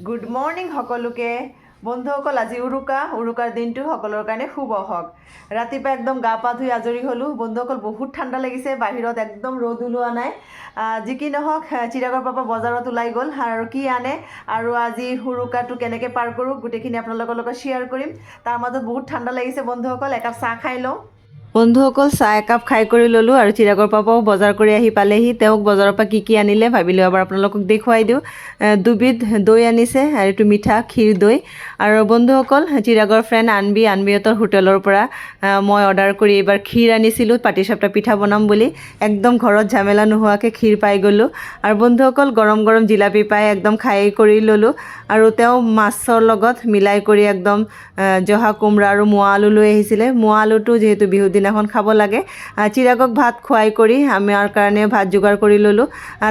Good morning সকলোকে। বন্ধুসকল, আজি উৰুকা। উৰুকাৰ দিনটো সকলোৰ কাৰণে শুভ হওক। ৰাতিপুৱা একদম গা পা ধুই আজৰি হ'লোঁ। বন্ধুসকল, বহুত ঠাণ্ডা লাগিছে, বাহিৰত একদম ৰ'দ ওলোৱা নাই। যি কি নহওক, চিৰাগৰ পাপা বজাৰত ওলাই গ'ল আৰু কি আনে আৰু আজি উৰুকাটো কেনেকৈ পাৰ কৰোঁ, গোটেইখিনি আপোনালোকৰ লগত শ্বেয়াৰ কৰিম। তাৰ মাজত বহুত ঠাণ্ডা লাগিছে বন্ধুসকল, একাপ চাহ খাই লওঁ। বন্ধুসকল, চাহ একাপ খাই কৰি ল'লোঁ আৰু চিৰাগৰ পাপাও বজাৰ কৰি আহি পালেহি। তেওঁক বজাৰৰ পৰা কি কি আনিলে ভাবিলোঁ এবাৰ আপোনালোকক দেখুৱাই দিওঁ। দুবিধ দৈ আনিছে আৰু এইটো মিঠা ক্ষীৰ দৈ। আৰু বন্ধুসকল, চিৰাগৰ ফ্ৰেণ্ড আনবি, আনবিহঁতৰ হোটেলৰ পৰা মই অৰ্ডাৰ কৰি এইবাৰ ক্ষীৰ আনিছিলোঁ, পাটিসাপটা পিঠা বনাম বুলি। একদম ঘৰত ঝামেলা নোহোৱাকৈ ক্ষীৰ পাই গ'লোঁ। আৰু বন্ধুসকল, গৰম গৰম জিলাপি পাই একদম খাই কৰি ল'লোঁ। আৰু তেওঁ মাছৰ লগত মিলাই কৰি একদম জহা কোমোৰা আৰু মোৱা আলু লৈ আহিছিলে। মোৱা আলুটো যিহেতু বিহুৰ দিনাখন খাব লাগে। চিৰাগক ভাত খুৱাই কৰি আমাৰ কাৰণে ভাত যোগাৰ কৰি ল'লোঁ।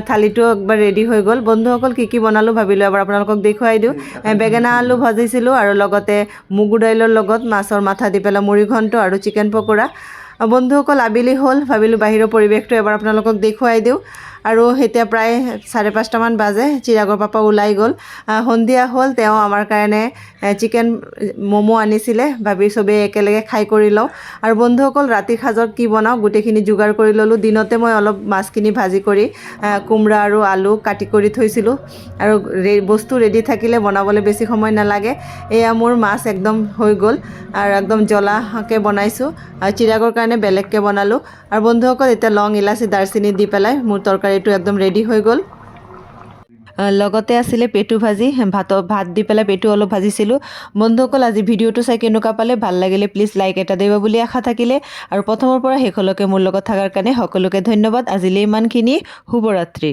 থালিটো একবাৰ ৰেডি হৈ গ'ল। বন্ধুসকল, কি কি বনালোঁ ভাবিলোঁ এবাৰ আপোনালোকক দেখুৱাই দিওঁ। বেঙেনা আলু ভাজিছিলোঁ আৰু লগতে মগু দাইলৰ লগত মাছৰ মাথা দি পেলাই মুড়ি ঘণ্ট আৰু চিকেন পকোৰা। বন্ধুসকল, আবেলি হ'ল, ভাবিলোঁ বাহিৰৰ পৰিৱেশটো এবাৰ আপোনালোকক দেখুৱাই দিওঁ। আৰু এতিয়া প্ৰায় 5:30মান বাজে, চিৰাগৰ পাপা ওলাই গ'ল। সন্ধিয়া হ'ল, তেওঁ আমাৰ কাৰণে চিকেন ম'ম' আনিছিলে। ভাবি চবেই একেলগে খাই কৰি লওঁ। আৰু বন্ধুসকল, ৰাতিৰ সাজত কি বনাওঁ গোটেইখিনি যোগাৰ কৰি ল'লোঁ। দিনতে মই অলপ মাছখিনি ভাজি কৰি কোমোৰা আৰু আলু কাটি কৰি থৈছিলোঁ আৰু বস্তু ৰেডি থাকিলে বনাবলৈ বেছি সময় নালাগে। এয়া মোৰ মাছ একদম হৈ গ'ল আৰু একদম জ্বলাকৈ বনাইছোঁ আৰু চিৰাগৰ কাৰণে বেলেগকৈ বনালোঁ। আৰু বন্ধুসকল, এতিয়া লং, ইলাচি, দাৰচিনি দি পেলাই মোৰ তৰকাৰীটো একদম ৰেডি হৈ গ'ল। লগতে আছিলে পেটু ভাজি, ভাত দি পেলাই পেটু অলপ ভাজিছিলোঁ। বন্ধুসকল, আজি ভিডিঅ'টো চাই কেনেকুৱা পালে? ভাল লাগিলে প্লিজ লাইক এটা দিব বুলি আশা থাকিলে। আৰু প্ৰথমৰ পৰা শেষলৈকে মোৰ লগত থকাৰ কাৰণে সকলোকে ধন্যবাদ। আজিলৈ ইমানখিনি, শুভৰাত্ৰি।